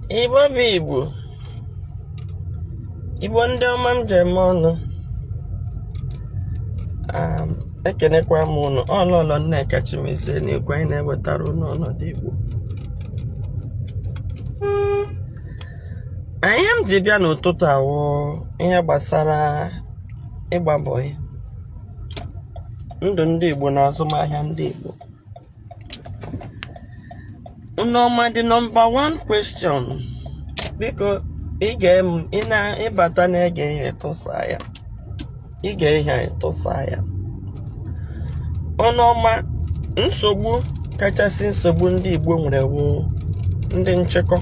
Igbo bụ Igbo, Igbo ndị ọma m ji eme ọnụ. Ekenekwa m ụnụ. Ọ Lọlọ Nneka Chimezie na-ekwu. Anyị na-ewetara ụnụ ọnọdụ Igbo. Ihe m ji bịa n'ụtụtụ a wụ ihe gbasara ịgba bọyị, ndụ ndị Igbo na azụmahịa ndị Igbo. Unu ma the number one question, biko ige m, ị na-ịbata na-ege ihe tụsa ya, ige ihe anyị tụsa ya. Unu ma nsogbu kachasị nsogbu ndị Igbo nwere wụ ndị nchịkọ.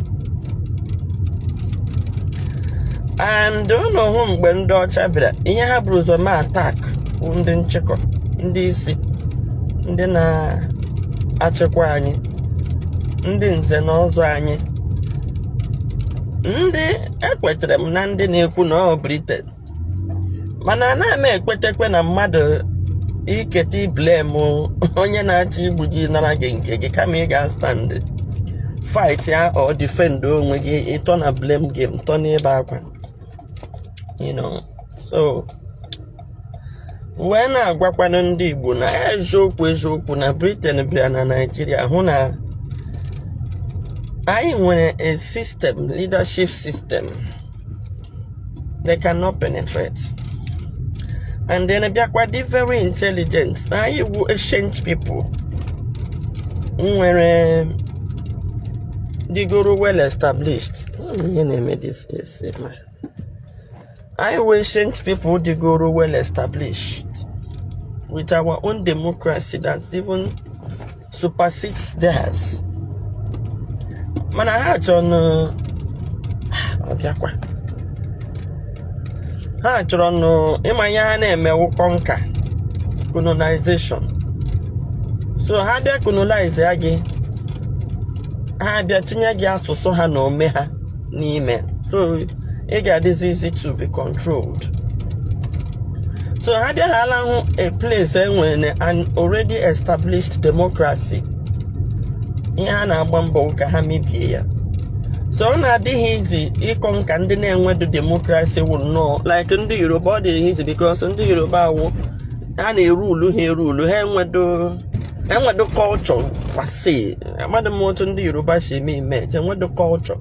And unu hụ mgbe ndị ọcha bịara, ihe ha buru ụzọ mee attack wụ ndị nchịkọ, ndị isi, ndị na-achịkwa anyị, ndị nze na ọzọ anyị. Ndị ekwetere m na ndị na-ekwu na ọ Britain, mana anaghị m ekwetekwe na mmadụ ikete blame onye na-achọ igbu gị, nara gị nke gị, kama ị ga-stand fight ya or defend onwe gị, ịtọ na blame game, tọ n'ebe akwa. So wee na-agwakwanụ ndị Igbo na eziokwu eziokwu na Britain bịara na Naịjirịa hụ na anyị nwere a system, leadership system they cannot penetrate, and then bịakwa dị very intelligent, na anyị wụ ancient people nwere dịgoro well established. Ihe na-eme this is anyị wụ ancient people dịgoro well established with our own democracy that even supersedes theirs. Mana ha chọrọ nụ ọbịakwa, ha chọrọ nụ ịma ihe ha na-emewu, conquer, colonization. So ha bịa colonize ya gị, ha bịa tinye gị asụsụ ha na ome ha n'ime, so ị ga-adịzi easy to be controlled. So ha bịaghala hụ a place enwere an already established democracy, ihe ha na-agba mbọ ka ha mebie ya. So ọ na-adịghị easy ịconquer ndị na-enwedo democracy wụ nnọọ like ndị Yoruba. Ọ dịrị easy because ndị Yoruba awụ ha na-erulu, ha erulu, ha enwedo culture kwasị. Amadị m otu ndị Yoruba si eme ime, enwedo culture,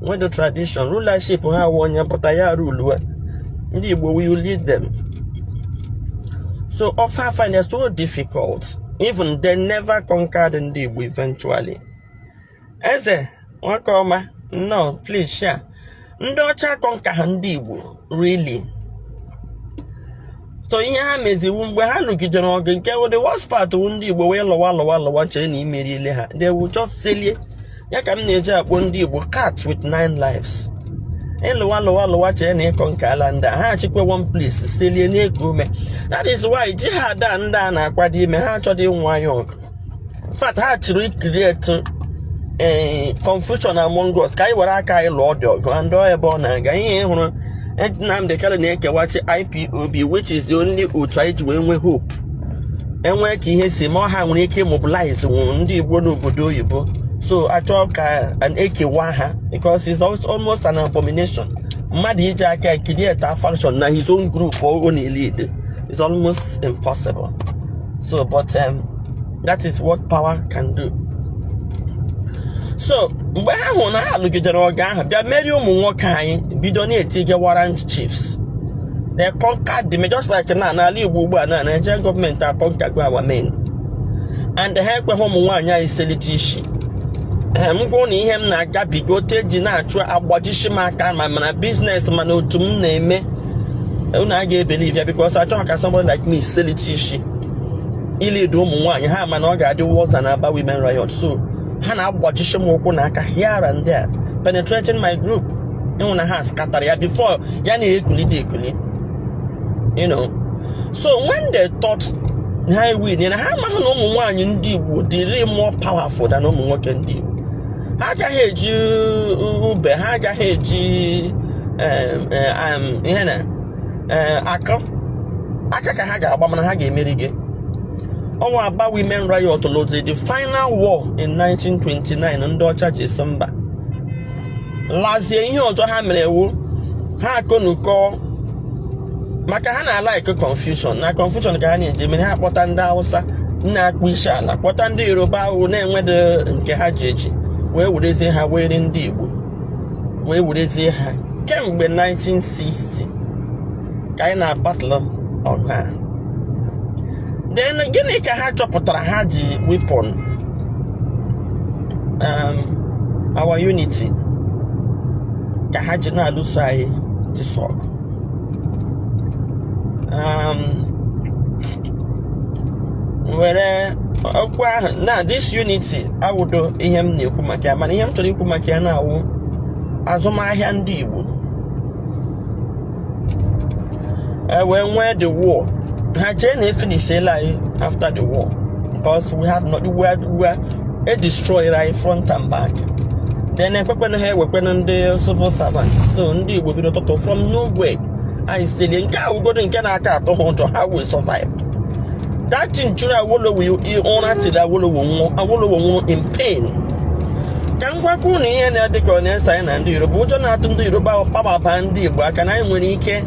enwedo tradition. Rulership ha wụ onye pụta ya rulu. Ndị Igbo will lead them, so ọfa find it so difficult. Even they never conquered ndị Igbo eventually. Eze nwoke ọma, nnọọ, please share. Ndị ọcha conquer ha ndị Igbo really. So ihe ha meziwu mgbe ha lụgidere ọgụ, nke wụ the worst part, wụ ndị Igbo wee lọwa lọwa lọwa, chee na imeriele ha, they will just selie ya. Ka m na-eji akpọ ndị Igbo cat with nine lives. Ịlụwa lụwa lụwa, chee na ịkọ nke ala ndị a, ha achịkwa one place selie na-eku ume. That is why jihad a ndị a na-akwado ime, ha achọghị ịnwụ anyị ọgụ. In fact, ha chịrị create confusion among us ka anyị were aka anyị lụọ dị ọgụ. And ọ ebe ọ na-aga, ihe ị hụrụ Nnamdi Kanu na-ekewachi IPOB, which is the only otu anyị ji wee nwee hope enwee ka ihe si ma ha nwere ike mobilize nwụ ndị Igbo n'obodo oyibo. So achọ ka ekewa ha because it's almost an abomination mmadụ iji aka create a faction na his own group ọ na-lead. It's almost impossible. So but that is what power can do. So mgbe ha hụrụ na ha lụgidere ọgụ ahụ, bịa merie ụmụ nwoke anyị, bido na-etige warrant chiefs. They conquered them, just like na n'ala Igbo ugbu a na Nigerian gọọmenti aconquergo our men, and ha ekweghị ụmụ nwaanyị anyị selite isi. Ee, m gwụ na ihe m na-agabiga, otu eji na-achụ agbajisi m aka, ma mana business, mana otu m na-eme, unu a ga-ebelieve ya, because achọghị ka somebody like me selite isi ilead ụmụ nwaanyị ha, mana ọ ga-adị worse than Aba women riot. So ha na-agbajisi m ụkwụ na aka here and there, penetrating my group, ịhụ na ha scatara ya before ya na-ekuli dị ekuli. So when they thought ha win, na ha amaghị na ụmụ nwaanyị ndị Igbo dịrị more powerful than ụmụ nwoke ndị Igbo. Ha agaghị eji ube, ha agaghị eji ihe na akụ aka ka ha ga-agba, mana ha ga-emeri gị. Ọnwa Aba women riot lụzi the final war in 1929. Ndị ọcha ji esi mba. Lazie, ihe ọzọ ha mere ewu ha akọnukọ maka ha na-alike confusion na confusion ka ha na-eji mere. Ha kpọta ndị Hausa na-akpụ isi ala, kpọta ndị Yoruba ahụ na-enwedo nke ha ji eji, wee werezie ha were ndị Igbo, wee werezie ha. Kemgbe 1960 ka anyị na-abattle ọgụ a. Then gịnị ka ha chọpụtara ha ji weapon our unity ka ha ji na-alụso anyị this ọgụ? Were okwu ahụ na this unity awụdo ihe m na-ekwu maka ya, mana ihe m chọrọ ikwu maka ya na-awụ azụmahịa ndị Igbo. E wee nwee the war, ha chee na efinishela anyị after the war, because we had not we were e destroyed anyị front and back. Then ekwekwenụ ha ewekwenụ ndị civil servants, so ndị Igbo bido tụtụ from nowhere. Anyị siri nke a wụgodo nke na-aka atụ ha ụjọ. Ha will survive that thing. Chụrụ Awolowo ụra tiri Awolowo nwụọ. Awolowo nwụrụ in pain. Ka m gwakwa unu ihe na-adị ka ọ na-ese anyị na ndị Yoruba. Ụjọ na-atụ ndị Yoruba ahụ kpababa ndị Igbo aka na anyị nwere ike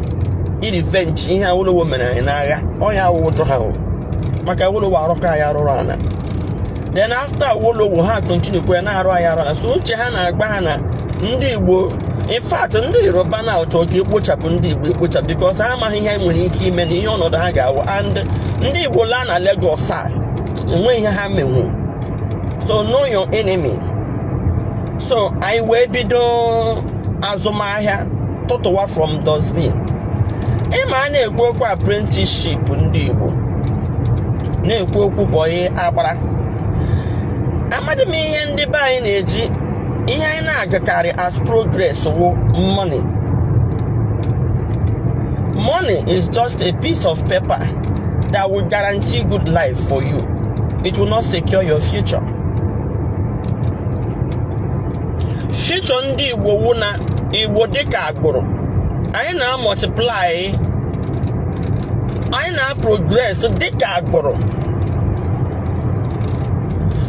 irevenge ihe Awolowo mere anyị n'agha. Ọ ya awụ ụjọ ha o, maka Awolowo arụkọ anyị arụrụ ana. Then after Awolowo, ha continue kwa na-arụ anyị arụ ana. So uche ha na-agba ha na ndị Igbo, in fact ndị Yoruba na-achọ ka ekpochapụ ndị Igbo ekpochapụ, because ha amaghị ihe anyị nwere ike ime na ihe ọnọdụ ha ga-awụ. And ndị Igbo laa na Lagos a, enweghị ihe ha menwu. So know your enemy. So anyị wee bido azụmahịa tụtụwa from dustbin. Ịma a na-ekwu okwu apprenticeship, ndị Igbo na-ekwu okwu boy agbara. Amadị m ihe ndị be anyị na-eji ihe anyị na-agakarị as progress wụ money. Money is just a piece of paper that will guarantee good life for you. It will not secure your future. Future ndị Igbo wụ na Igbo dịka agbụrụ anyị na-multiply, anyị na-progress dịka agbụrụ.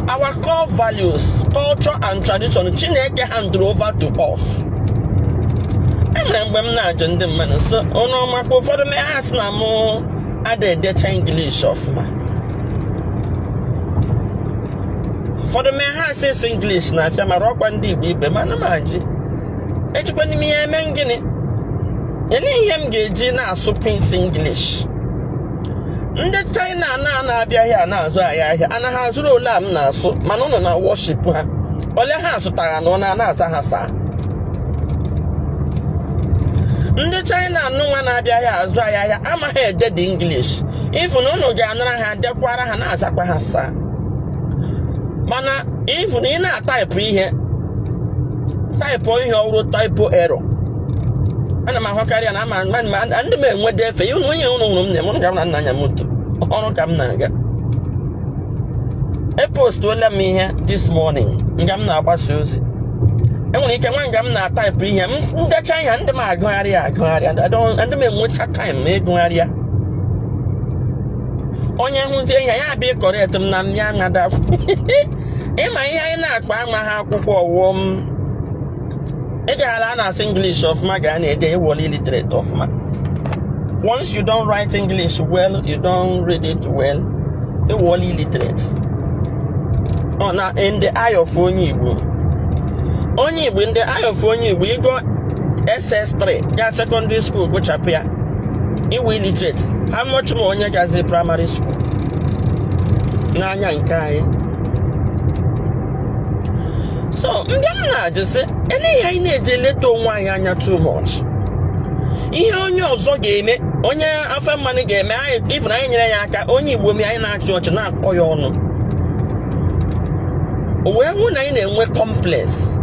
Our core values, culture and tradition Chineke handed over to us. Enwere mgbe m na-ajụ ndị mmadụ, so ọnụ ọmakwa ụfọdụ mee, ha sị na mụ ada edecha English ọfụma. Ụfọdụ mee, ha sị sị English na-afịa mara ọkwa ndị Igbo ibe mana m ajị echekwa n'ime ihe eme gịnị. Ele ihe m ga-eji na-asụ Queen's English? Ndị China na na-abịaghị a na-azụ ahịa ahịa anaghị azụrụ ole a m na-asụ, mana ụnụ na worship ha ole ha zụtara na ọ na-aza ha saa. Ndị China anụnwa na-abịaghị azụ ahịa ahịa amaghị ede dị English ifu na ụnụ ga-anara ha dekwara ha na-azakwa ha saa. Mana ifu na ị na-atype ihe, type ihe ọhụrụ, typo error, ana m ahụkarị ya na ama ndị m enwede efe ihe onye ụnụ hụrụ m na-eme ụnụ ga na nna anya moto ọrụ ka m na-aga. Epostuola m ihe this morning nga m na-agbasa ozi. Enwere ike nwa nga m na-atype ihe m ndecha ihe, ndị m agụgharị ya agụgharị, ndị m enwecha time ma ịgụgharị ya. Onye hụzie ihe ya abịa correct m na mmịa amada. Ịma ihe anyị na-akpa ama ha akwụkwọ ọwụọ m ị gaghara a na-asụ English ọfụma ga na-ede ịwọle illiterate ọfụma. Once you don't write English well, you don't read it well, ịwọle illiterate. Ọ na in the eye of onye Igbo, onye Igbo, in the eye of onye Igbo, ịgụ SS3 gaa secondary school gụchapụ ya, iwe illiterate. How much ma onye gazi primary school n'anya nke anyị? So ndị m na-ajụ sị, ele ihe anyị na-eji eleta onwe anyị anya too much? Ihe onye ọzọ ga-eme, onye afọ mmanụ ga-eme anyị, even anyị nyere ya aka, onye Igbo mee, anyị na-achị ọchị, na-akọ ya ọnụ. O wee hụ na anyị na-enwe complex.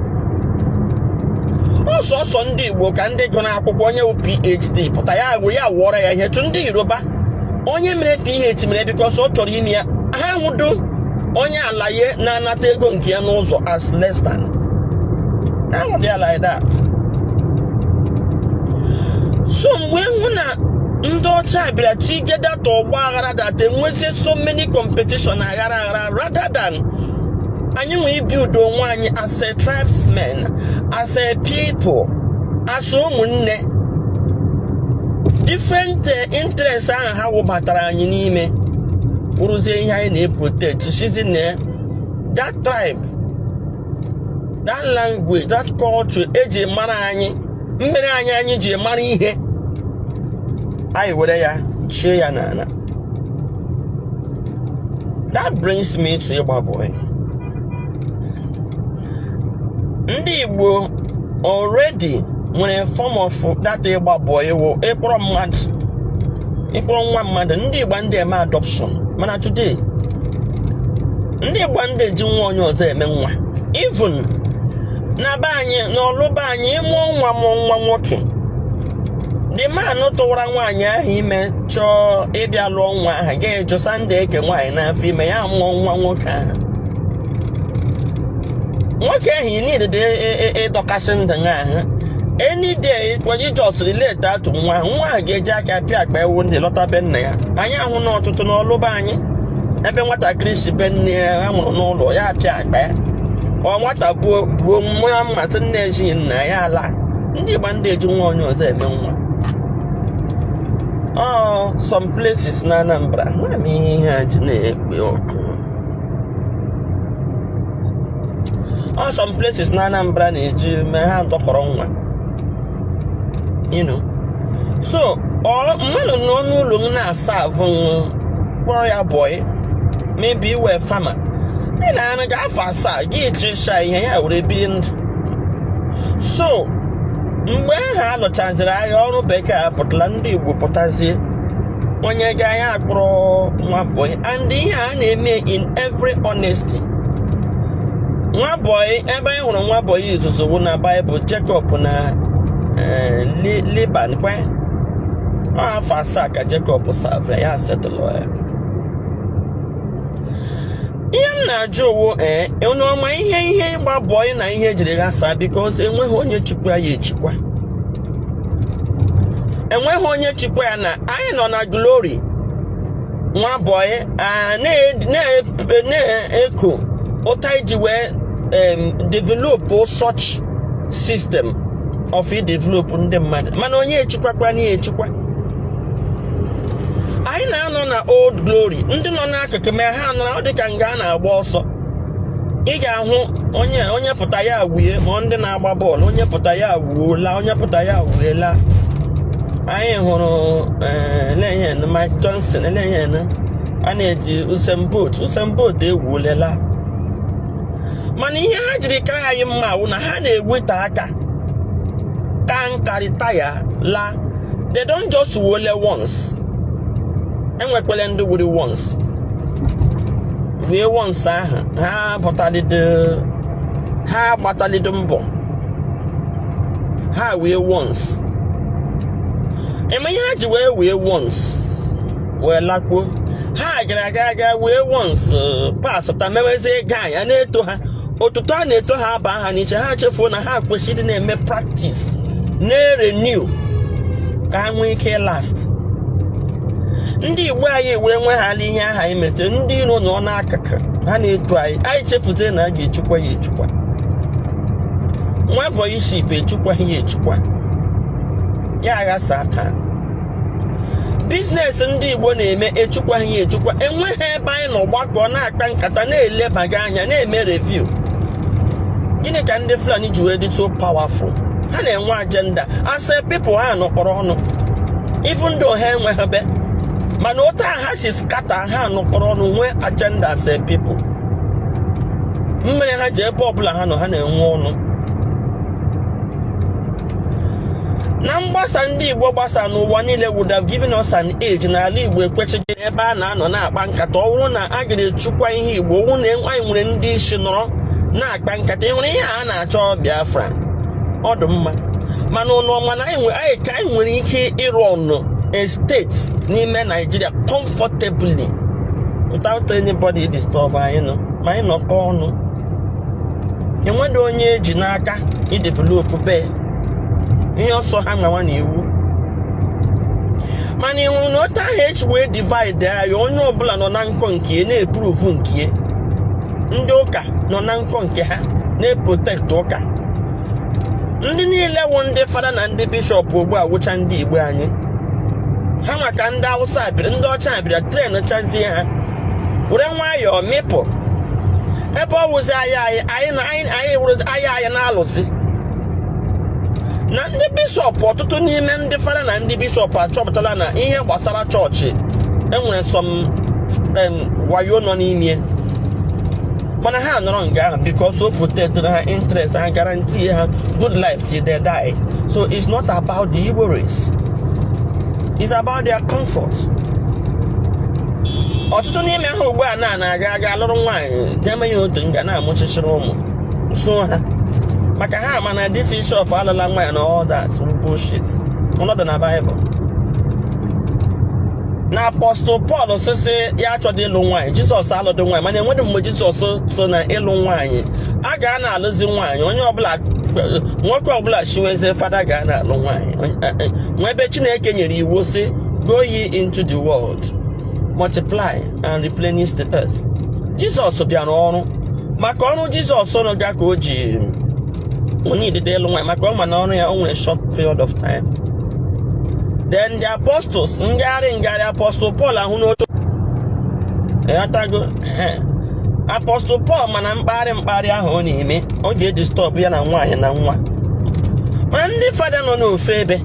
Ọsọsọ ndị Igbo ka ndị gụrụ akwụkwọ, onye wụ PhD pụta ya were ya wụọrọ ya ihe tụ. Ndị Yoruba, onye mere PhD mere because ọ chọrọ ime ya. Ha nwudo onye alaye na-anata ego nke ya n'ụzọ as less than. Ha nwụrụ ya like that. So mgbe hụ na ndị ọcha bịara tige data ọgba aghara, data enwezie so many competition aghara aghara rather than Anyị nwee ibuild onwe anyị as a tribesmen, as a people, as ụmụnne. Different interest ahụ ha wụbatara anyị n'ime wụrụzie ihe anyị na-eprotect sizi na that tribe, that language, that culture eji mara anyị, mmere anyị, anyị ji mara ihe anyị, were ya chie ya n'ala. That brings me to ịgba boy. Ndị Igbo already nwere form of that ịgba boy, wụ ịkpọrọ mmadụ, ịkpọrọ nwa mmadụ. Ndị Igbo ndị eme adoption, mana today ndị Igbo ndị eji nwa onye ọzọ eme nwa. Even na be anyị, n'ọlụ be anyị, ịmụọ nwa, mụọ nwa nwoke, the man tụwara nwaanyị ahụ ime chọọ ịbịa lụọ nwa ahụ ga-ejosa ndị eke nwaanyị n'afọ ime ya mụọ nwa nwoke ahụ. Nwoke ahụ ị niile ịdọkasị ndụ ya ahụ. Any day when you just relate atụ nwa ahụ, nwa ahụ ga-eji aka pịa akpa ewu ndị lọta be nna ya. Anyị ahụ na ọtụtụ n'ọlụ be anyị ebe nwatakịrị si be nne ya a mụrụ n'ụlọ ya apịa akpa ya. Ọ nwata buo buo mmụọ mmasị nne ejighị nna ya ala. Ndị Igbo ndị eji nwa onye ọzọ eme nwa. Ọ some places na Anambra nwa m ihe ha ji na-ekpe ọkụ. Ọ some places na Anambra na-eji mee ha dọkọrọ nwa. So ọ mmadụ nọ n'ụlọ m na-asa avụ, kpọrọ ya boy, maybe iwe farmer, ị na-arụ gị afọ 7 gị chịcha ihe ya were biri ndụ. So mgbe ahụ alụchaziri agha, ọrụ bekee apụtala, ndị Igbo pụtazie, onye ga ya akpọrọ nwa boy. And ihe a na-eme, in every honesty, nwa boy, ebe anyị hụrụ nwa boy izuzu wụ na Baịbụl, Jacob na Laban kwe. Ọ afọ 7 ka Jacob serve ya, settle ya. Ihe m na-ajụ owo, ee, unu ọma ihe ịgba boy na ihe ejiri ghasa? Because enweghị onye chukwa ya echikwa, enweghị onye chukwa ya na anyị nọ na glory nwa boy na-eko ụta iji wee develop such system of develop ndị mmadụ, mana onye echikwakwara na ya echikwa. Anyị na-anọ na old glory, ndị nọ n'akụkụ ma ha nọrọ, ọ dị ka nga a na-agba ọsọ. Ị ga-ahụ onye pụta ya wue, ma ndị na-agba bọọlụ, onye pụta ya wuola, onye pụta ya wuela. Anyị hụrụ elehen Mike Johnson, elehen a na-eji Usain Bolt. Usain Bolt ewuolela, mana ihe ha jiri kara anyị mma wụ na ha na-ewete aka ka nkarịta ya la. They don't just wuole once. Enwekwala ndị wuri once, wee once ahụ ha pụtalido, ha gbatalido mbọ ha wee once eme ihe ha ji wee once wee lakpuo. Ha gara aga aga wee once pasata mewezie ego anya na-eto ha otuto a na-eto ha aba ha n'iche. Ha chefuo na ha kwesịrị na-eme practice, na-renew ka ha nwee ike last. Ndị Igbo anyị wee nweghala ihe aha anyị metere. Ndị iro nọ n'akụkụ ha na-eto anyị, anyị chefuzie na a ga-echukwa ya echukwa. Nwa boyship echukwaghị ya echukwa, ya aghasa taa. Business ndị Igbo na-eme echukwaghị ya echukwa. Enweghị ebe anyị nọ gbakọ na-akpa nkata, na-elebaga anya, na-eme review. Gịnị ka ndị Fulani ji wee dị so powerful? Ha na-enwe agenda as a people. Ha nọkọrọ ọnụ, even though ha enweghị be, mana otu a ha si scatter, ha nọkọrọ ọnụ nwee agenda as a people. Mmiri ha ji ebe ọbụla ha nọ, ha na-enwe ọnụ na mgbasa. Ndị Igbo gbasa n'ụwa niile would have given us an age. N'ala Igbo ekwechighị ebe a na-anọ na-akpa nkata. Ọ bụrụ na a ga-echukwa ihe Igbo, ọ bụrụ na anyị nwere ndị isi nọrọ na-akpa nkata, ị nwere ihe a na-achọ Biafra, ọ dị mma. Mana ụnụ mana anyị ka anyị nwere ike ịrụ ọnụ a state n'ime Nigeria comfortably without anybody disturb anyị nọ, ma anyị nọkọ ọnụ, enweghị onye eji n'aka idevelop be ihe ọsọ ha nwawa na iwu. Mana ị hụrụ na otu ahụ echi wee divide anyị, onye ọbụla nọ na nkọ nke na-eprove nke. Ndị ụka nọ na nkọ nke ha na-eprotect ụka. Ndị niile wụ ndị fada na ndị bishọp ugbu a wụcha ndị Igbo anyị. Ha maka ndị Awụsa bịara, ndị ọcha bịara train chazie ha, were nwayọọ mịpụ ebe ọ wụzi anya anyị. Anyị na anyị anyị wụrụzi anya anyị na-alụzi na ndị bishọp. Ọtụtụ n'ime ndị fada na ndị bishọp achọpụtala na ihe gbasara chọọchị enwere some wayo nọ n'ime, mana ha nọrọ nga ahụ because o protect ha interest ha, guarantee ha good life till they die. So it's not about the Igbo race, it's about their comfort. Ọtụtụ n'ime ha ugbu a na na-aga aga alụrụ nwaanyị, deme ya otu nga na-amụchichiri ụmụ so ha, maka ha ma na this issue of alụla nwaanyị na all that bullshit ọnọdụ na Bible na Apostle Paul sịsị ya achọghị ịlụ nwaanyị. Jizọs alụdị nwaanyị, mana enweghị mgbe Jizọs so na ịlụ nwaanyị a ga na-alụzi nwaanyị. Onye ọbụla, nwoke ọbụla chiweze fada ga na-alụ nwaanyị. Nwa ebe Chineke nyere iwu sị, "Go ye into the world, multiply and replenish the earth." Jizọs bịara ọrụ maka ọrụ Jizọs ọrụ ga ka o ji onye idide ịlụ nwaanyị, maka ọ ma na ọrụ ya o nwere short period of time. Then the apostles, ngagharị ngagharị Apostle Paul ahụ n'otu ịghọtago. Apostle Paul, mana mkpagharị mkpagharị ahụ ọ na-eme, ọ ga-edisturb ya na nwaanyị na nwa. Mana ndị fada nọ n'ofe ebe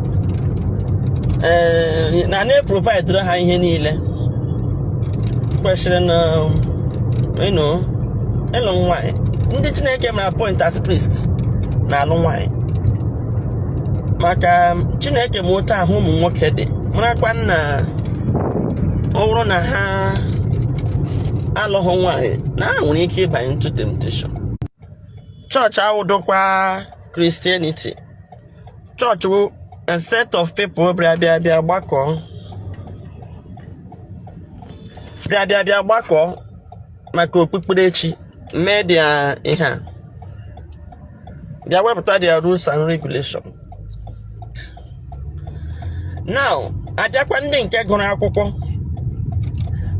ee na na-eprovide ha ihe niile kwesịrị na ịlụ nwaanyị. Ndị Chineke mara appoint as priest na-alụ nwaanyị, maka Chineke ma otu ahụ ụmụ nwoke dị, marakwa na ọ bụrụ na ha alụghị nwaanyị na ha nwere ike ịbanye into temptation. Chọọchị awụdokwa Christianity. Chọọchị bụ a set of people bịa bịa bịa gbakọ, bịa bịa bịa gbakọ maka okpukperechi, mee dia ihe a, bịa wepụta their rules and regulation. Now ajakwa ndị nke gụrụ akwụkwọ,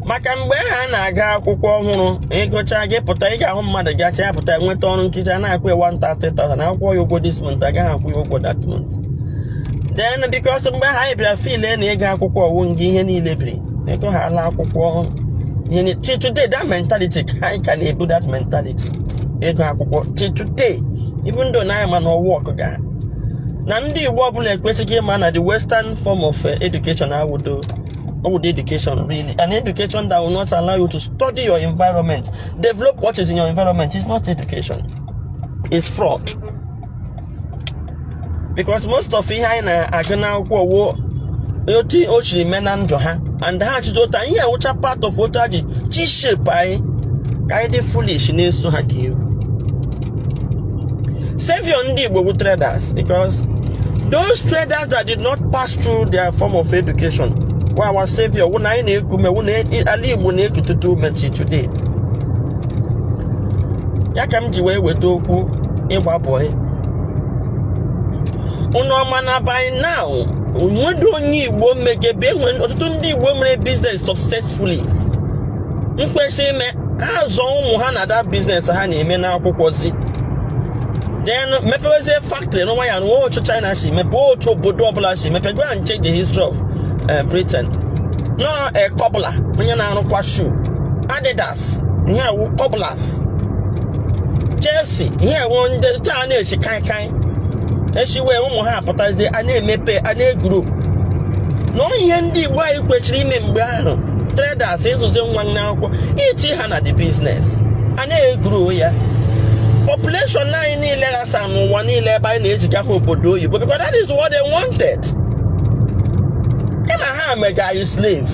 maka mgbe ha na-aga akwụkwọ ọhụrụ, ịgụcha gị pụta, ị ga-ahụ mmadụ gacha ya pụta nweta ọrụ nkịta na-akwụ ya 130,000, akwụkwọ ya ụgwọ this month, agaghị akwụ ya ụgwọ that month. Then because mgbe ha bịara feel na ịga akwụkwọ ọwụ ngị ihe niile biri ego ha ala akwụkwọ ihe till today, that mentality ka anyị ka na-ebu, that mentality ịgụ akwụkwọ till today, even though na anyị ma na ọwụ ọkụ ga na ndị Igbo ọbụla ekwesịghị ịma na the Western form of education awụdo awụdo education. Really, an education that will not allow you to study your environment, develop what is in your environment, is not education, it's fraud, because most of ihe anyị na-agụ n'akwụkwọ wo otu o chiri mee na ndụ ha, and ha achịzi otu ihe awụcha part of otu ha ji chi shape anyị ka anyị dị foolish na-eso ha ka ewu. Savior ndị Igbo bụ traders, because those traders that did not pass through their form of education were our savior. Wụ na anyị na-eku ume, wụ na ala Igbo na-ekututu ume till today. Ya ka m ji wee weta okwu ịgba bọị. Unu ọma na by now onwedo onye Igbo megebe enwe ọtụtụ ndị Igbo mere business successfully mkwesị ime ha zụọ ụmụ ha na that business ha na-eme n'akwụkwọ zi, then mepewezie factory n'ụwa ya nwe otu China si mepe, otu obodo ọbụla si mepe. Go and check the history of Britain. No, a cobbler, onye na-arụkwa shoe, Adidas, ihe ewu cobblers, Chelsea, ihe ewu ndị taa na-esi kaikai esiwe ụmụ ha apụtazie a na-emepe a na-eguru na ihe ndị Igbo anyị kwesịrị ime mgbe ahụ. Traders ịzụzi nwa n'akwụkwọ, iti ha na the business a na-eguru ya, population anyị niile ghasa n'ụwa niile ebe anyị na-ejiga ha obodo oyibo, because that is what they wanted. Ịma ha mega anyị slave.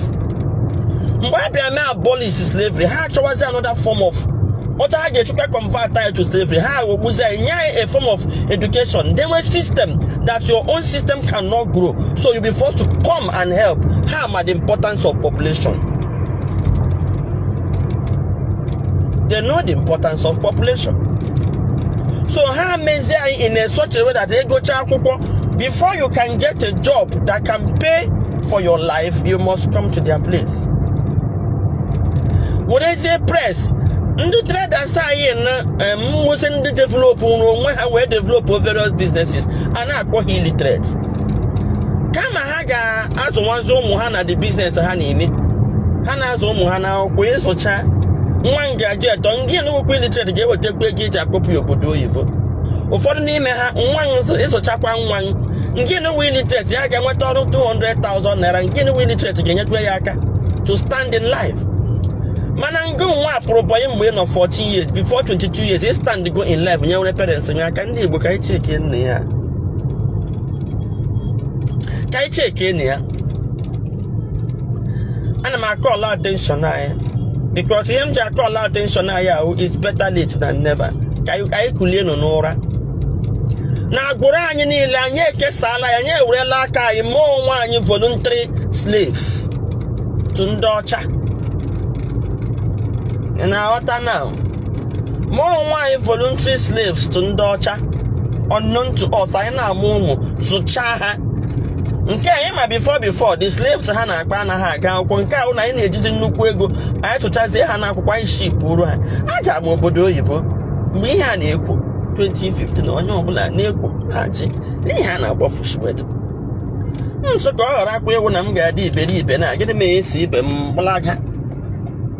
Mgbe a bịara mee abolish slavery, ha achọwazi another form of otu ha ga-echukwa convert anyị to slavery. Ha ghọgbuzi anyị, nye anyị a form of education, then a system that your own system cannot grow, so you be forced to come and help. Ha ma the importance of population. They know the importance of population, so ha mezie anyị in a such a way that egocha akwụkwọ, before you can get a job that can pay for your life, you must come to their place. Werezie press Ndị traders anyị na nwụsị, ndị develop nwere onwe ha wee develop various businesses, a na-akpọ ha illiterate. Kama ha ga-azụwazi ụmụ ha na the business ha na-eme, ha na-azụ ụmụ ha n'akwụkwọ. Ịzụcha nwa graduate, ndị enwekwa illiterate ga-ewetakwa ego iji akpọpụ ya obodo oyibo. Ụfọdụ n'ime ha, nwa ịzụchakwa nwa nke na illiterate, ya ga-enweta ọrụ 200,000 naira, nke na illiterate ga-enyekwa ya aka to stand in life. Mana ngụ nwa pụrụ boy mgbe ị nọ 14 years, before 22 years, ị stand go in life, nyewere parents nye aka. Ndị Igbo, ka anyị cheke nne ya, ka anyị cheke nne ya. Ana m a-call attention anyị, because ihe m ji a-call attention anyị ahụ is better late than never. Ka anyị kulie nọ n'ụra na agbụrụ anyị niile. Anyị ekesala ya, anyị ewerela aka anyị mee onwe anyị voluntary slaves to ndị ọcha. Ị na-aghọta now? Mee onwe anyị voluntary slaves to ndị ọcha unknown to us. Anyị na-amụ ụmụ, zụchaa ha nke anyị ma before the slaves ha na-akpa anaghị aga akwụkwọ. Nke ahụ na anyị na-ejiji nnukwu ego anyị tụchazie ha n'akwụkwọ, anyị shipụrụ ha. Aga m obodo oyibo mgbe ihe a na-ekwu 2015, onye ọbụla na-ekwu na-achị n'ihi a na-agbafusiwedo nso ka ọ ghara akwa ewu na m ga-adị iberibe na gịnị ma esi ibe m gbalaga.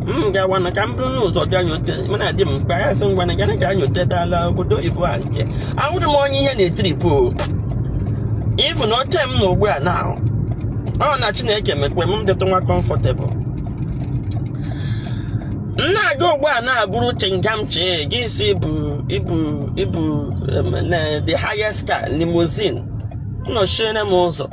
M gawa na ka m bụrụ n'ụzọ gaa nyote mana adị m mkpa ya sị ngwa na gana ga nyote dala obodo oyibo a nke ahụrụ m onye ihe na-etripụ even ote m na ugbu a na ọ na Chineke mekwe m dịtụ nwa comfortable. M na-aga ugbu a na-abụrụ chingam chi gị si ibu ibu ibu na the highest car, limousine, nọchiere m ụzọ.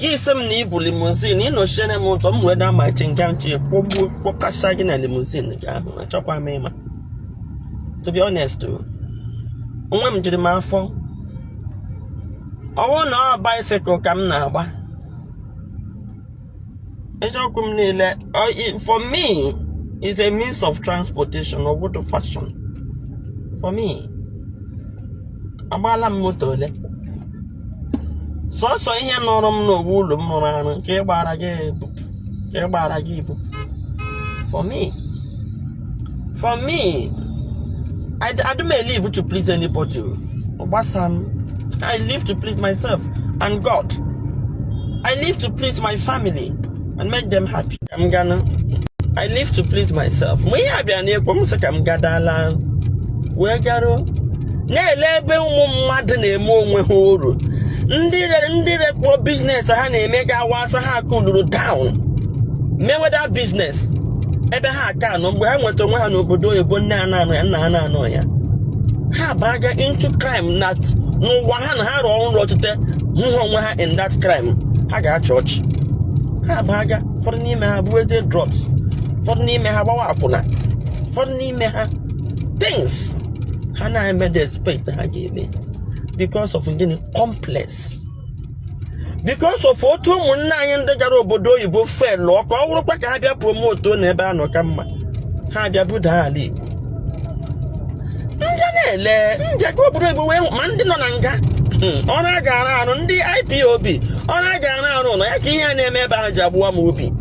Gị sị m na ibu limousine, ịnọchiere m ụzọ, m were da ma chingam chi kwụgbuo kwọkasha gị na limousine gị ahụ. Achọkwa m ịma, to be honest o, onwe m jiri m afọ. Ọ bụrụ na ọ bicycle ka m na-agba, eziokwu m niile, for me is a means of transportation or what, fashion for me. Agbaala m moto ole, sọsọ ihe nọrọ m n'owu ụlọ m rụrụ arụ nke ịgbara gị ebupụ, nke ịgbara gị ibupụ. For me, I don't live to please anybody o. Gbasa m. I live to please myself and God. I live to please my family and make them happy. Ka m gana, I live to please myself. Mgbe ihe a bịara n'ekwo m, sị ka m gadala wee garuo na-ele ebe ụmụ mmadụ na-eme onwe ha uru. Ndị rekpọrọ business ha na-eme ga-awa asa ha cooluru down meweda business ebe ha aka nọ. Mgbe ha nweta onwe ha n'obodo oyibo, nne ha na-anọ ya, nna ha na-anọ ya, ha baga into crime na n'ụwa ha na ha rụọ nrọ tute hụ ha onwe ha in that crime. Ha ga-achị ọchị, ha baga. Ụfọdụ n'ime ha bụ eze drugs, ụfọdụ n'ime ha gbawa akwụna, ụfọdụ n'ime ha things ha na-eme the expect ha ga-eme. Because of gịnị? Complex. Because of otu ụmụnne anyị ndị gara obodo oyibo felụọ, ka ọ bụrụkwa ka ha bịa promote na ebe a nọ ka mma, ha bịa buda ala Igbo. Ndị na-ele ndị ka obodo oyibo wee ma ndị nọ na nga, ọrụ a ga-arụ arụ, ndị IPOB, ọrụ a ga-arụ arụ nọ ya ka ihe a na-eme ebe ahụ ji agbụwa m obi.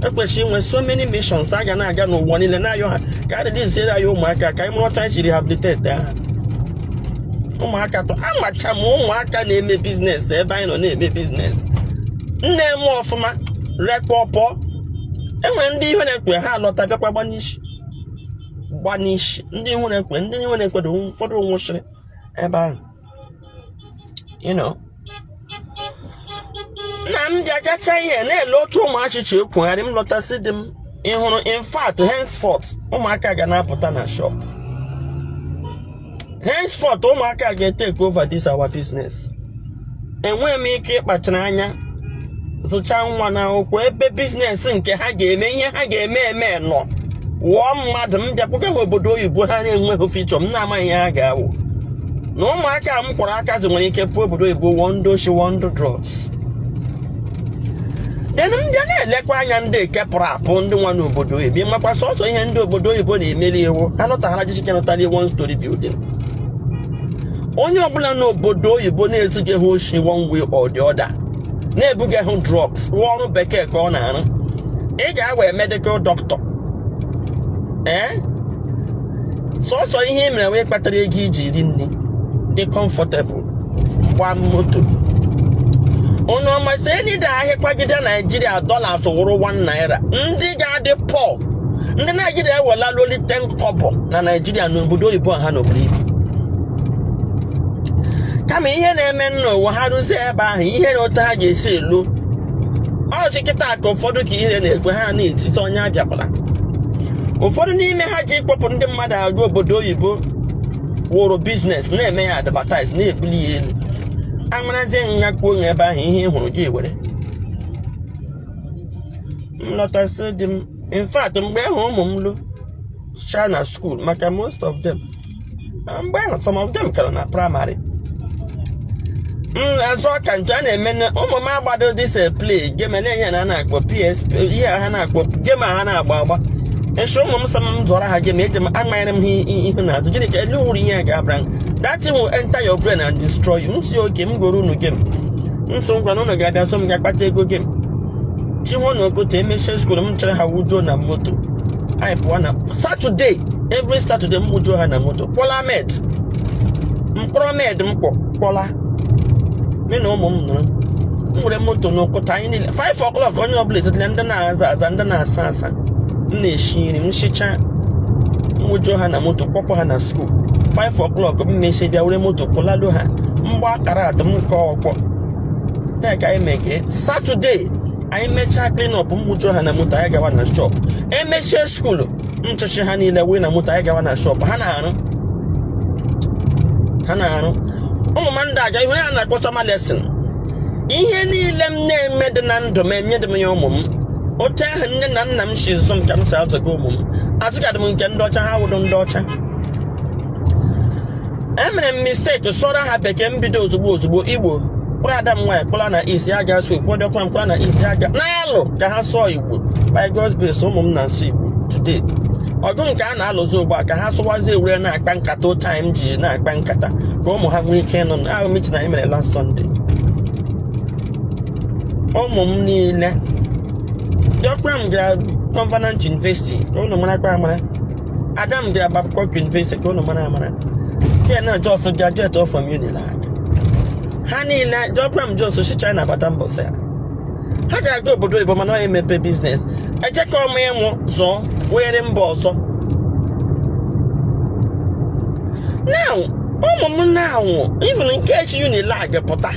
Ekwesịrị inwe so many missions a ga na-aga n'ụwa niile na-ayọ ha ka a releasiere anyị ụmụaka, ka anyị mụrụ ọcha anyị si rehabilitate ha. Ụmụaka tọ amacha m, ụmụaka na-eme business ebe anyị nọ na-eme business nne m ọfụma rekpọ pụọ. Enwere ndị ihu na-ekwe ha alọta bịakwa gbanisi gbanisi. Ndị ihu na-ekwe, ndị ihu na-ekwe dị ụfọdụ nwụsịrị ebe ahụ. Nna m bịa gacha ihe na-ele otu ụmụachịcha ekwugharị m lọtasị dị m ịhụrụ. In fact, henceforth ụmụaka ga na-apụta na shop. Henceforth ụmụaka ga-etake over this our business. Enweghị m ike ịkpachara anya zụcha nwa na akwụkwọ ebe business nke ha ga-eme ihe ha ga-eme eme nọ wụọ mmadụ. M bịakwuga ha obodo oyibo, ha na-enweghị future. M na-amaghị ihe ha ga-awụ na ụmụaka m kwara aka zụ nwere ike pụọ obodo oyibo, wụọ ndị oshi, wụọ ndị drugs. Then m bịa na-elekwa anya ndị eke pụrụ apụ, ndị nwa n'obodo oyibo, makwa sọsọ ihe ndị obodo oyibo na-emeli iwu ha lọtaghara jichike nụtara one story building. Onye ọbụla n'obodo oyibo na-ezighị ha oshi one way or the other, na-ebughị hụ drugs, rụọ ọrụ bekee ka ọ na-arụ, ị ga-awe medical doctor. Ee, sọsọ ihe ị mere wee kpatara ego iji ri nri dị comfortable, gbaa moto. Unu ọmasị enide ahịa kwagide Naijiria, dollars wụrụ 1 naira, ndị ga-adị poor. Ndị Naijiria ewela only 10 kobo na Naijiria n'obodo oyibo ha n'obodo ibu. Kama ihe na-eme n'ụwa, ha rụzie ebe ahụ, ihe na otu ha ga-esi elu ọzọ kịta ka ụfọdụ ka ihe na-ekwe ha na-etiti onye abịakwala. Ụfọdụ n'ime ha ji ịkpọpụ ndị mmadụ aga obodo oyibo wụrụ business, na-eme ya advertise, na-ebuli ya elu. Amarazie nha kwuo ebe ahụ, ihe ị hụrụ gị were m lọtasị dị m. In fact, mgbe ahụ ụmụ m lu sha na school, maka most of them mgbe ahụ, some of them kara na primary, m azụ ọka nke a na-eme na ụmụ m agbado this play game na-enye na a na-akpọ PSP, ihe ha na-akpọ game a ha na-agba agba. Nso ụmụ m sọ m zụọrọ ha game, eji m amanyere m ha ihu n'azụ. Gịnị ka elu wuru ihe a ga-abara? That thing will enter your brain and destroy you. M si oke m goro unu game, nso ngwa na unu ga-abịa so m ga-akpata ego game. Chinwo na Okoto emechie school, m chere ha wujuo na moto, anyị pụọ na Saturday. Every Saturday m wujuo ha na moto, kwọla med mkpọrọ med m kwọ kwọla mụ na ụmụ m nọrọ. M were moto n'ụkụta, anyị niile 5 o'clock, onye ọbụla etetala, ndị na-aza aza, ndị na-asa asa. M na-eshi nri, m shicha, m wujuo ha na moto, kwọpụ ha na school 5 o'clock. M mechie, bịa were moto kwụlalo ha, mgba akara atụ m nke ọkwọ taa ka anyị mege. Saturday anyị mechaa clean up, m wujuo ha na moto, anyị gawa na shop. Emechie school, nchịchị ha niile wee na moto, anyị gawa na shop. Ha na-arụ, ha na-arụ. Ụmụ m ndị aga ihe a na-akpọ summer lesson, ihe niile m na-eme dị na ndụ m, enye dị m ya ụmụ m. Otu ahụ nne na nna m si zụ m ka m si azụga ụmụ m. Azụgadị m nke ndị ọcha, ha wụrụ ndị ọcha. Emere m mistake sọrọ ha bekee m bido ozugbo ozugbo. Igbo kpụrụ ada m nwaanyị kpụla na isi ya ga-asụ Igbo, dọkwa m kpụla na isi ya ga na-alụ ka ha sụọ Igbo. By God's grace, ụmụ m na-asụ Igbo today. Ọgụ nke a na-alụzi ugbu a ka ha sụwazi ewure na-akpa nkata otu anyị m ji na-akpa nkata ka ụmụ ha nwee ike ịnụ ahụ. Meeting anyị mere last Sunday, ụmụ m niile, diọkpara m gara Covenant University, ka ụnụ marakwa amara. Ada m gara Babcock University, ka ụnụ mara amara. Ya na just graduate from Unilag. Ha niile, diọkpara m just si China bata mbọsị ya. Ha ga-aga obodo oyibo, mana ọ emepe business eche ka ọmụ ịmụ zụọ were mba ọzọ. Now ụmụ m now, even nke echi Unilag pụta,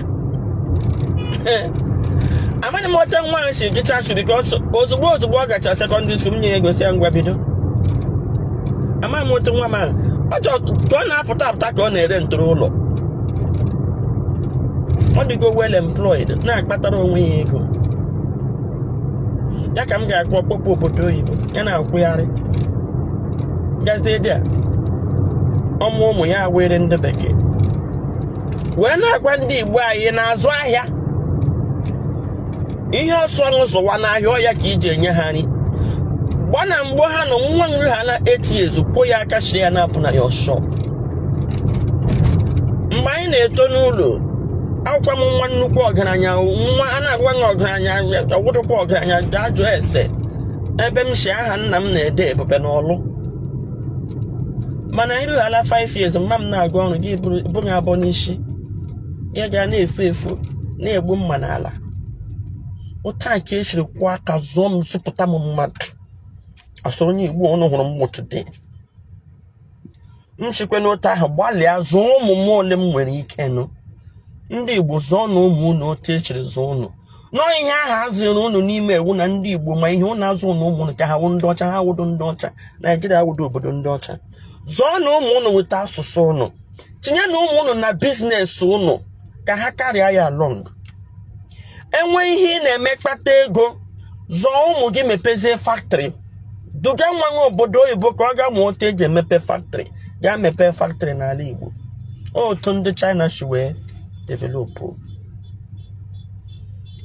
amaghị m ote nwa ahụ si gịcha school, because ozugbo ozugbo ọ gacha secondary school, m nye ya ego si ya ngwa bido. Amaghị m otu nwa m ahụ ọ chọ ka ọ na-apụta apụta ka ọ na-ere ntụrụ ụlọ. Ọ dịgo well employed, na-akpatara onwe ya ego ya ka m ga-akpọ kpọpụ obodo oyibo ya na-akwụgharị gazie dị a. Ọmụ ụmụ ya were ndị bekee wee na-agwa ndị Igbo anyị na-azụ ahịa ihe ọsọ zụwa n'ahịa ọya ka iji enye ha nri. Gba na mgbe ha nọ nwa nri ha na eti ezu kwuo ya aka shiri ya na-apụ na your shop. Mgbe anyị na-eto n'ụlọ akwụkwọ m, nwa nnukwu ọgaranya, nwa a na-agwa nwa ọgaranya, ọgwụdụkwa ọgaranya, gaa jụọ ese ebe m si. Aha nna m na-ede ebube n'ọlụ, mana irughala 5 years, mma m na-agụ ọrụ gị bụrụ abụọ n'isi ya ga na-efu efu, na-egbu mma n'ala. Ụta ka esiri kwụọ aka zụọ m, zụpụta m mmadụ asọ onye Igbo ọnụ hụrụ m today. M sikwe n'otu ahụ gbalịa zụọ ụmụ m ole m nwere ike nụ. Ndị Igbo, zụọ na ụmụ unu otu echiri zụọ unu nọọ. Ihe ahụ azụrụ unu n'ime ewu na ndị Igbo ma ihe unu azụ unu ụmụ unu ka ha wụ ndị ọcha, ha wụdo ndị ọcha. Naijiria wụdo obodo ndị ọcha. Zụọ na ụmụ unu weta asụsụ unu, tinye na ụmụ unu na business unu ka ha karịa ya along. Enwe ihe ị na-eme kpata ego, zụọ ụmụ gị, mepezie factory, duga nwa nwa obodo oyibo ka ọ gaa mụọ otu eji emepe factory, gaa mepee factory n'ala Igbo, otu ndị China si wee develop.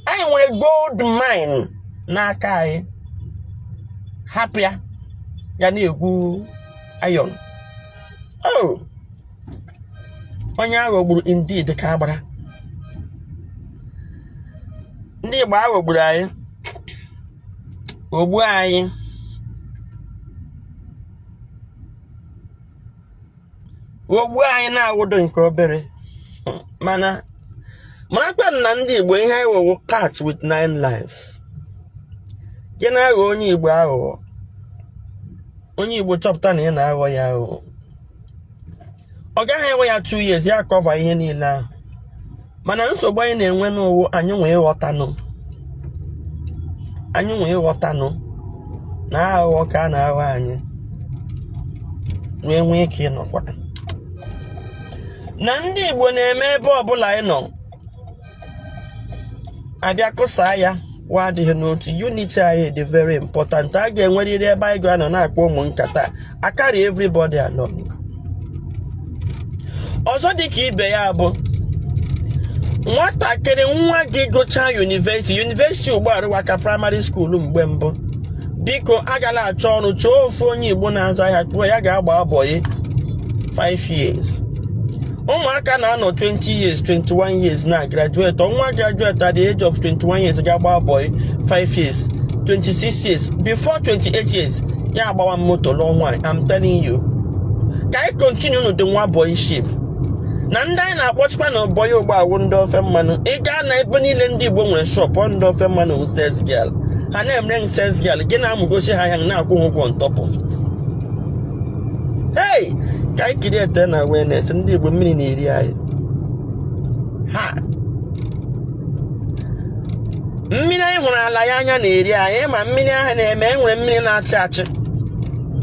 Anyị nwere gold mine n'aka anyị, hapụ ya ga na-egwu iron. Oh, onye aghọgburu indeed ka agbara. Ndị Igbo aghọgburu anyị, ogbu anyị. Ghọgbuo anyị na-awụdo nke obere. Mana marakwa na ndị Igbo, ihe anyị wụwụ cat with nine lives. Gị na-aghọ onye Igbo aghụghọ, onye Igbo chọpụta na ị na-aghọ ya aghụghọ, ọ gaghị enwe ya 2 years ya cover ihe niile ahụ. Mana nsogbu anyị na-enwe n'ụwụ anyị nwee ịghọtanụ na aghụghọ ka a na-aghọ anyị, wee nwee ike ịnọkwa na ndị Igbo na-eme. Ebe ọbụla anyị nọ abịa kụsaa ya wa adịghị n'otu. Unity anyị dị very important. A ga-enwerịrị ebe anyị ga-anọ na-akpọ ụmụ nkata a carry everybody along. Ọzọ dị ka ibe ya bụ, nwatakịrị nwa gị gụchaa university, university ugbu a rụwa ka primary school mgbe mbụ, biko agala achọ ọrụ. Chọọ ofu onye Igbo na-azụ ahịa, kpụọ ya, ga-agba boy 5 years. Ụmụaka na-anọ 20 years, 21 years na graduate. Ọnwa graduate at the age of 21 years, ga-agba boy 5 years, 26 years, before 28 years ya agbawa moto, lụọ nwaanyị. I'm telling you, ka anyị continue n'ụdị nwa boyship na ndị anyị na-akpọchikwa na boy ugbu awụ ndị ofe mmanụ. Ị gaa na ebe niile ndị Igbo nwere shop, ọ ndị ofe mmanụ wụ sales girl. Ha na-emere sales girl, gị na-amụgochi ha ya, na-akwụ ha ụgwọ on top of it. Hey, ka anyị create na awareness. Ndị Igbo, mmiri na-eri anyị. Ha mmiri anyị hụrụ ala ya anya na-eri anyị. Ma mmiri ahụ na-eme, enwere mmiri na-achị achị,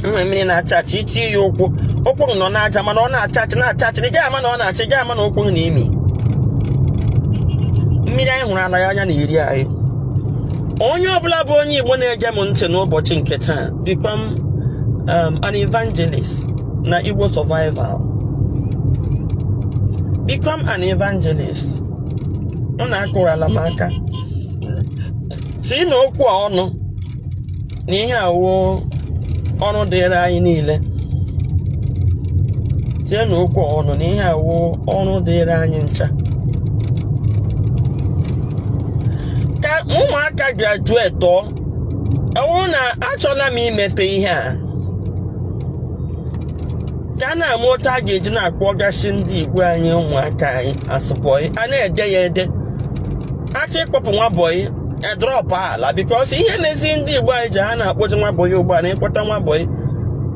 enwere mmiri na-achị achị. Iti ya ụkwụ, ụkwụ nọ n'aja, mana ọ na-achị achị, na-achị achị. Ị gaghị ama na ọ na-achị, ị gaghị ama na ụkwụ na imi. Mmiri anyị hụrụ ala ya anya na-eri anyị. Onye ọbụla bụ onye Igbo na-ege m ntị n'ụbọchị nke taa, become an evangelist na Igbo survival. Become an evangelist. Ọ na-akụrala m aka tii na okwu a ọnụ na ihe awụ ọrụ dịrị anyị niile. Tie na okwu a ọnụ na ihe awụ ọrụ dịrị anyị ncha. Ka ụmụaka graduate, ọ bụrụ na achọla m imepe ihe a, ka a na-ama otu a ga-eji na-akpọgasị ndị Igbo anyị, ụmụaka anyị as boy, a na-ede ya ede. Achọ ịkpọpụ nwa boy, e drop ala, because ihe mezi ndị Igbo anyị ji ha na-akpọzi nwa boy ugbu a na ịkpọta nwa boy,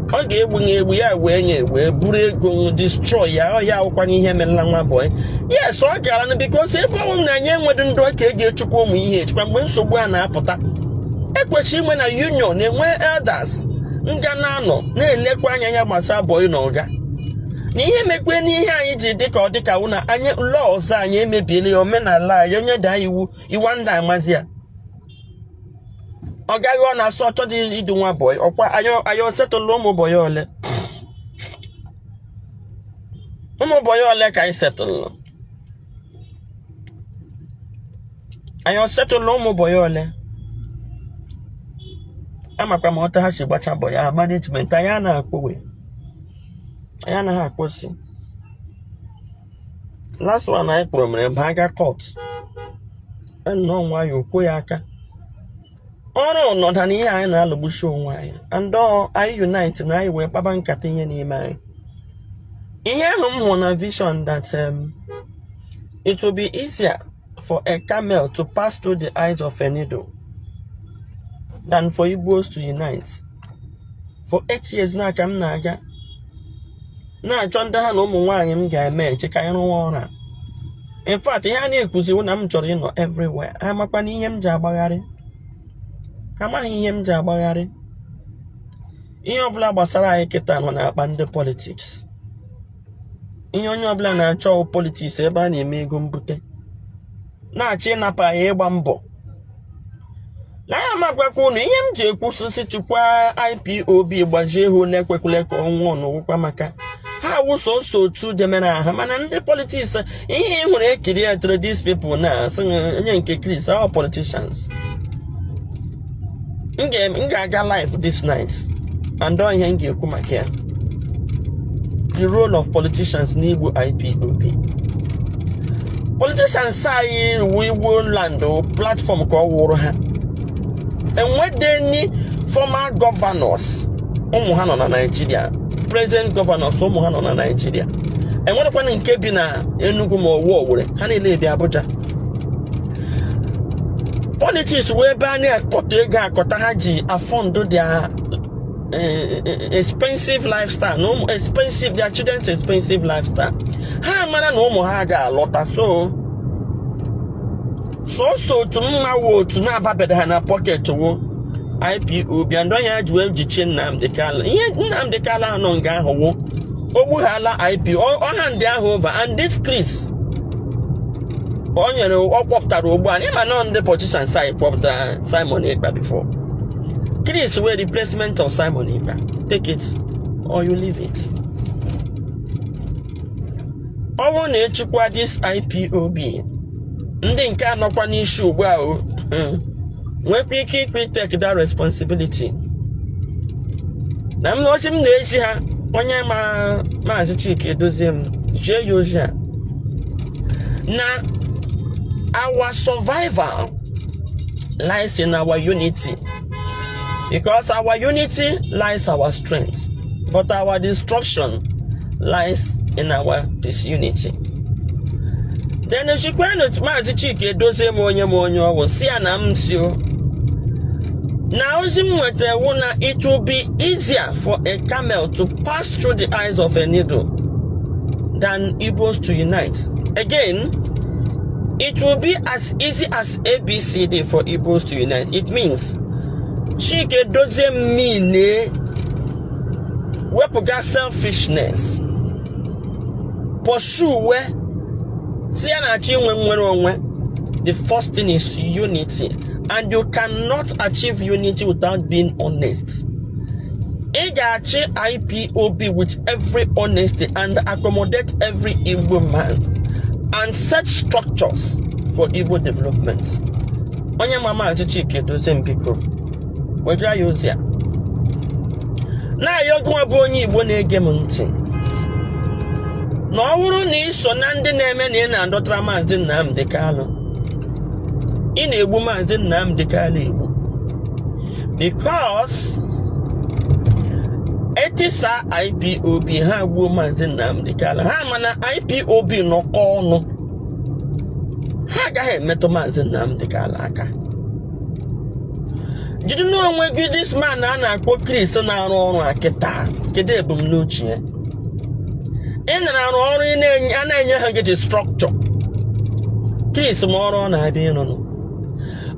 ọ ga-egbu ya egbu, ya wee nye wee buru ego destroy ya. Ọ ya awụkwana ihe merela nwa boy. Yes, ọ gara na because ebe ọnwụ na anyị enwedo ndị ọka e ga-echukwa ụmụ ihe echukwa. Mgbe nsogbu a na-apụta, ekwesịrị inwe na union, enwe elders nga na-anọ na-elekwa anya ya gbasara boy na ọga na ihe mekwe n'ihe anyị ji dịka ọ dịka wụ na anyị laws anyị emebiela ya, omenala anyị. Onye daa iwu, iwu ndị amazi ya, ọ gaghị ọ na-asọ ọchọ dị idu nwa boy. Ọkwa anyị osetụlụ ụmụ boy ole? Ụmụ boy ole ka anyị setụlụ? Anyị osetụlụ ụmụ boy ole? Amakwa m ọta ha si gbacha boy ahụ. Management anyị a na-akpọwe, anyị anaghị akwụsị. Last one anyị kpọrọ mere mgbe aga court, nnọọ nwayọọ kwuo ya aka ọrụ nọda na ihe anyị na-alụgbusi onwe anyị. And anyị unite na anyị wee kpaba nkata ihe n'ime anyị. Ihe ahụ m hụrụ na vision that it will be easier for a camel to pass through the eyes of a needle than for Igbos to unite. For 8 years na ka m na-aga na-achọ ndị ha na ụmụ nwaanyị m ga-eme eche ka anyị rụwa ọrụ a. In fact, ihe a na-ekwuzi na m chọrọ ịnọ everywhere. Ha makwa na ihe m ji agbagharị, ha amaghị ihe m ji agbagharị. Ihe ọbụla gbasara anyị kịta nọ n'akpa ndị politics. Ihe onye ọbụla na-achọ politics, ebe a na-eme ego mbute, na-achọ ịnapụ anyị ịgba mbọ na ya. Amakwakwa unu ihe m ji ekwusịsị chukwa IPOB gbajie ha ole ekwekwele ka ọ nwụọ n'ụkwụkwa, maka ha awụ sọsọ otu demere aha. Mana ndị politics, ihe ị hụrụ ekiri etere these people na asị onye nke Chris, our politicians. M ga-aga live this night and ọ ihe m ga-ekwu maka ya, the role of politicians n'Igbo IPOB. Politicians anyị wu Igbo land platform ka ọ wụrụ ha. Enwedeni former governors ụmụ ha nọ na Naịjirịa. present governors ụmụ ha nọ na Naịjirịa. Enwerekwana nke bi na Enugu ma ọwụ Owerri, ha niile bi Abuja. Politics wee ebe a na-akọta ego akọta ha ji afund their expensive lifestyle na ụmụ expensive, their children's expensive lifestyle. Ha mara na ụmụ ha ga-alọta, so sọsọ otu mma wụ otu na-ababeghị ha na pocket wụ IPOB. And onye ha ji wee jichie Nnamdi Kanu, ihe Nnamdi Kanu ahụ nọ nga ahụ wụ ogbughala IPO ọha ndị ahụ over. And this Chris o nyere, ọ kpọpụtara ugbu a, ịma nọ ndị politicians anyị kpọpụtara Simon Ekpa before. Chris wee replacement of Simon Ekpa, take it or you leave it. Ọ bụrụ na echukwa this IPOB, ndị nke anọkwa n'isi ugbu a o nwekwa ike ikpe take that responsibility na m ochi m na-echi ha. Onye ma Maazị Chika Edozie m, jie ya ozi a na our survival lies in our unity, because our unity lies our strength, but our destruction lies in our disunity. Then echikwanụ Maazị Chika Edozie m, onye m onye ọgwụ si ya na m si o na ozi m nweta wụ na it will be easier for a camel to pass through the eyes of a needle than Igbos to unite. Again, it will be as easy as ABCD for Igbos to unite. It means Chike Edozie mean wepụga selfishness, pursue we si ya na-achọ inwe nnwere onwe. The first thing is unity, and you cannot achieve unity without being honest. Ị ga-achị IPOB with every honesty and accommodate every Igbo man and set structures for Igbo development. Onye ma Maazị Chike Edozie, biko wegara ya ozi a na-ayọ gụnwa bụ onye Igbo na-ege m ntị, na ọ bụrụ na ị so na ndị na-eme na ị na-adọtara Maazị Nnamdi Kanu, ị na-egbu Maazị Nnamdi Kanu egbu, because etisa IPOB, ha gbuo Maazị Nnamdi Kanu. Ha mana IPOB nọkọ ọnụ, ha agaghị emetụ Maazị Nnamdi Kanu aka. Jide n'onwe gị, this man a na-akpọ Chris na-arụ ọrụ a kịta, kedu ebumnuche ya? Ị na-arụ ọrụ ị na-enye, a na-enye ha gị the structure. Chris ma ọrụ ọ na-abịa ịrụnụ.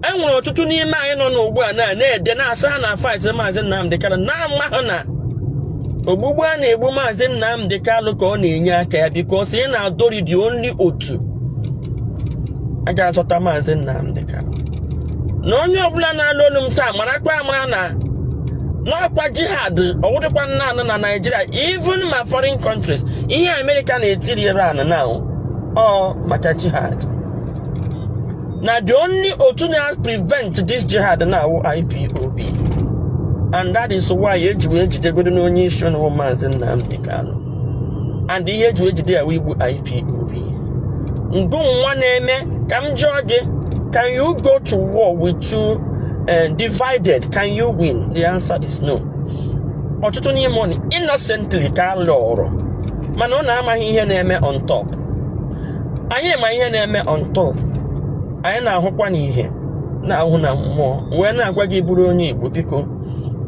E nwere ọtụtụ n'ime anyị nọ n'ugbu a na na-ede na-asa ha na fight Maazị Nnamdi Kanu, na-ama ha na ogbugbu a na-egbu Maazị Nnamdi Kanu ka ọ na-enye aka ya, because ị na-adọri the only otu a ga-azọta Maazị Nnamdi Kanu. Na onye ọbụla na-alụ olu m taa, marakwa amara na n'ọkwa jihad ọwụdịkwa naanị na Nigeria, even ma foreign countries. Ihe America na-etiri Iran now ọ maka jihad, na the only otu na prevent this jihad now IPOB, and that is why eji wee jidegodo n'onye isi ụnụ Maazị Nnamdi Kanu, and ihe eji wee jide ya wee igbu IPOB. Ngụ nwa na-eme ka m jụọ gị, can you go to war with two divided? Can you win? The answer is no. Ọtụtụ n'ime unu innocently ka a lụrụ, mana unu amaghị ihe na-eme on top. Anyị ma ihe na-eme on top. Anyị na-ahụkwa n'ihe na-ahụ na mmụọ wee na-agwa gị, bụrụ onye Igbo, biko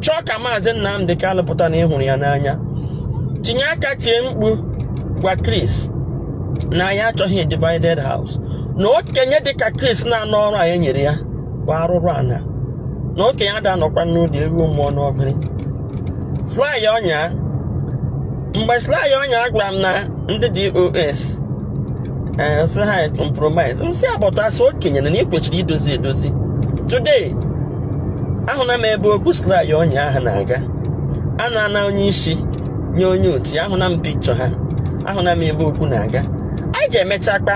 chọọ ka Maazị Nnamdi Kanu pụta na ịhụrụ ya n'anya. Tinye aka, tie mkpu, gwa Chris na anyị achọghị a divided house, na okenye dịka Chris na-anọ ọrụ anyị nyere ya bụ arụrụ ana, na okenye ada anọkwa n'ụlọ ewu mmụọ n'ọgịrị. Sly ọnya, mgbe Sly ọnya gwara m na ndị DOS sị ha compromise, m si abọta sị okenye na ị kwesịrị idozi edozi. Today ahụna m ebe okwu Sly ọnya ahụ na-aga, a na-ana onye isi nye onye otu ya. Ahụna m pikchọ ha, ahụna m ebe okwu na-aga. Anyị ga-emecha kpa.